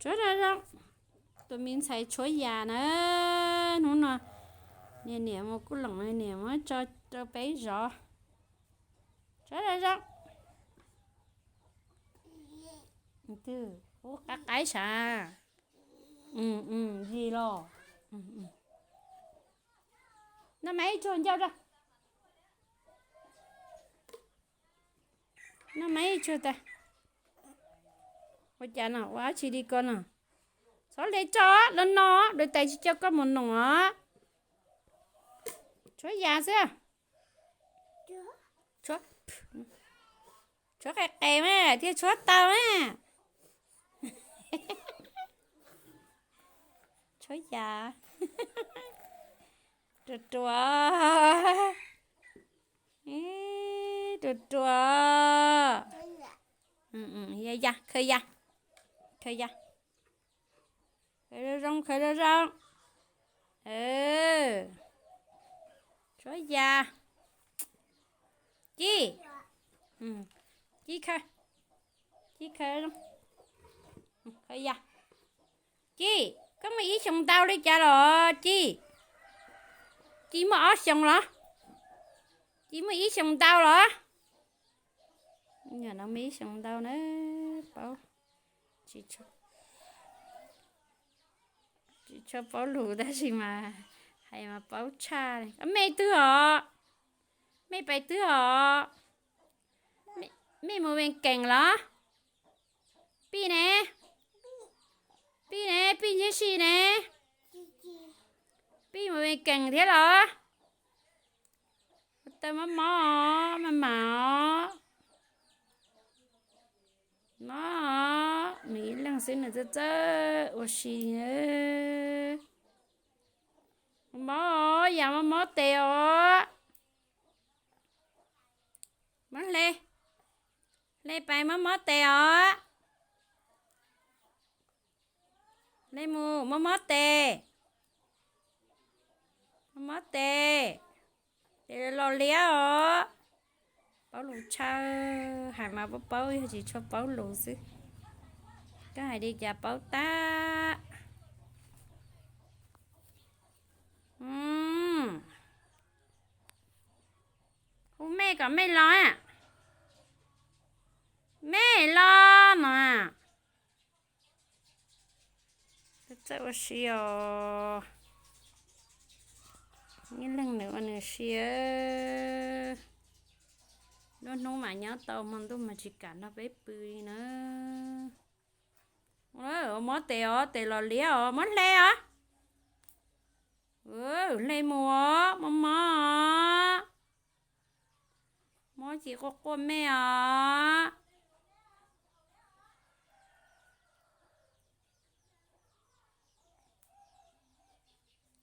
Tshuab zoo zoo. Tus me ntxhais tshuab yas na. Hnub no niam niam mus kuj loom, niam muab tso rau peb zov. Tshuab zoo zoo. Ub, qaib qaib sav. Zis los. Noj mas ib tsuag ncauj rau. Noj mas ib tsuag tas. Ua cas no, ua dab tsi li ko no? Txhob hle tso, no no, lawv tais tsis coj koj mus noom os. Tshuab yas xwb. Tshuab qe qe mas thiaj tshuab tau na. Tshuab yas. Ruam ruam. Ruam ruam. Yas, khaws yas. Khaws yas. Khaws zoo zoo, khaws zoo zoo. Tshuab yas. Ci. Ci khaws. Ci khaws. Khaws yas. Ci, koj muaj ib xyoos ntau li cas los Ci? Ci muaj ob xyoos los? Ci muaj ib xyoos ntau los? Yog no muaj ib xyoos ntau na, paub. Tsis tshua paub lus tab sis mas hais mas paub tshaj li. Mej twg os? Mej pais twg os? Mej mus Vees Kees los? Pij ne? Pij ne, Pij Ntsuab Si ne? Pij mus Vees Kees thiab los? Ua tau mob mob, maj mam os. Mob, nws ib leeg xwb nws txawj txawj ua si. Mob, yam mob mob tes os. Muab hle, hle pais, mob mob tes os. Hle mus, mob mob tes. Mob mob tes. Tes los liab os. Paub lus tshaj, hais mas paub paub, yog tsis tshua paub lus xwb. Koj hais li cas paub tag. Hu mej kom mej los. Mej los no. Txawj ua si os. Ib leeg nws ua nws si. Lub hnub mas nyob tau, hmo ntuj mas tsis kam nrog peb pw li na. Mob tes os, tes los liab os, muab hle os. Hle mus os, mob mob os. Mob ces quaj quaj mej os.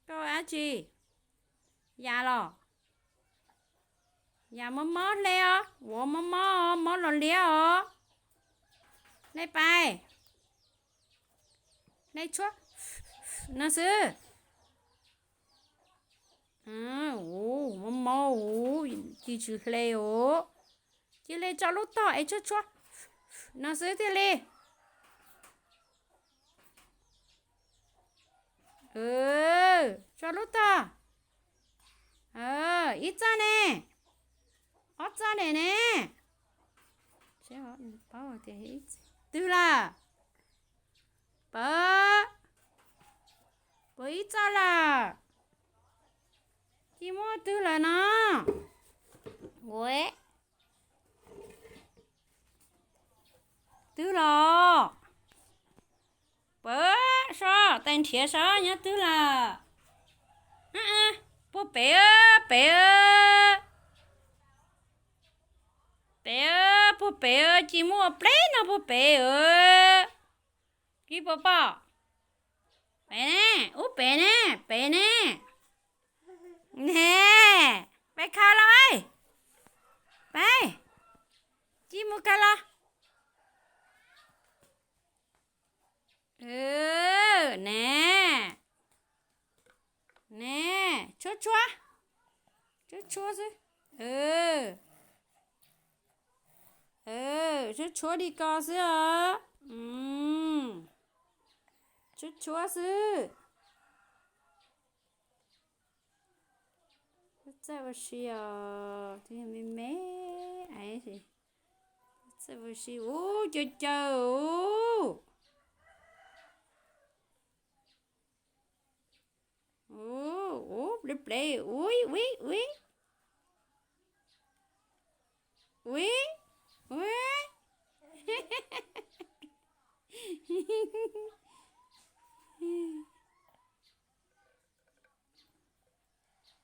Koj dab tsi? Yas los? Yas mob mob hle os, vov mob mob, mob los liab os. Hle pais. Hle tshuab no xwb. Mob mob, cia tsis hle os. Cia li tso lub tog es tshuab tshuab no xwb thiaj li. Tso lub tog. Ib txoj ne, ob txoj ne ne. Twg lawm? Pawg, puas ib txoj lawm? Ci muaj twg lawm no? Ua, twg los? Pawg, sob, tais nrhiav sob nyob twg lawm? Puag pem, pem, pem, puag pem, ci muaj pleb no puag pem. Ci puas pom? Pem ne, ub pem ne, pem ne. Ne, peb khaws los, peb, ci mus khaws los. Ne, ne, tshuab tshuab, tshuab tshuab xwb. Tshuab tshuab li ko xwb os. Tshuab tshuab xwb. Txawj ua si os, me me. Txawj ua si ub, caw caw ub. Ub, ub, plev plev, ub, ub, ub. Ub, ub.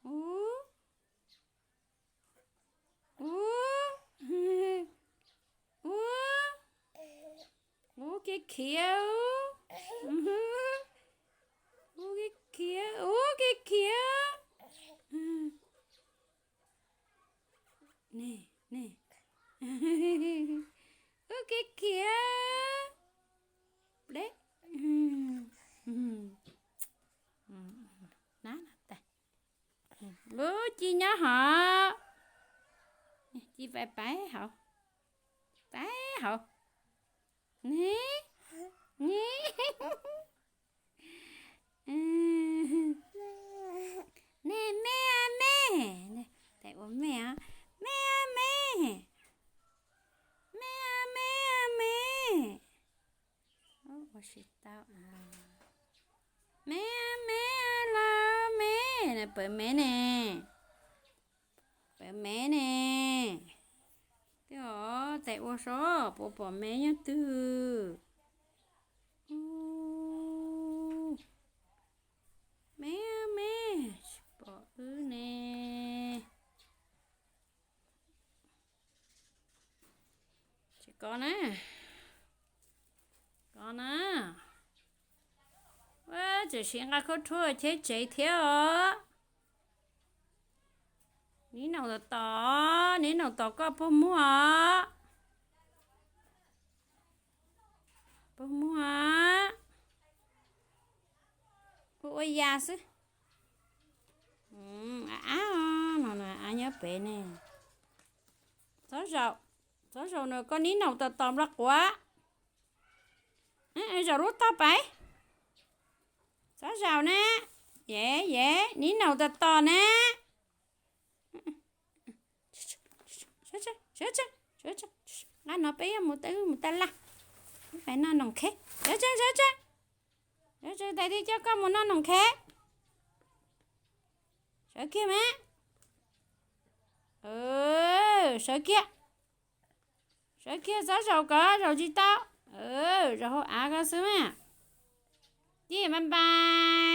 Ub, ub, ub, ub, khiav khiav, ub, khiav khiav, ub, khiav khiav. Ne, ne. Ub, khiav khiav. Pleb. Nab no tas. Ub, ci nyob hov. Ci pais pais hauv. Pais hauv. Ne, ne. Ne, me a me. Tais ua me os. Me a me. Me a me a me. Ua tsis tau. Me a me a los me. Pawv me ne. Pawv me ne. Twb os, tais ua seb puas pom me nyob twg. Ub, me me, tsis pom wb ne. Tsis kov na. Kov na. Ua, tseem siv nqa khaub rhuab cheb tsev thiab os. Neb naus tos tos, neb naus tos koj puag muag os. Puag muag. Ua ua yas xwb. Av, av no, av nyob pem ne. Txhob zaum, txhob zaum na, koj neb naus tos tos npla quav. Zaum lub tog pais. Txhob zaum na. Yev yev, neb naus tos tos na. Nqa no peb yuav mus, mus taj laj. Peb pais noj noom kheb. Sawv tsees, sawv tsees. Sawv tsees, tais thiaj coj koj mus noj noom kheb. Sawv kiag mas. Sawv kiag. Sawv kiag, txhob zaum kov, zaum tsis tau. Zaum hauv av ko xwb mas. Ci npais npais.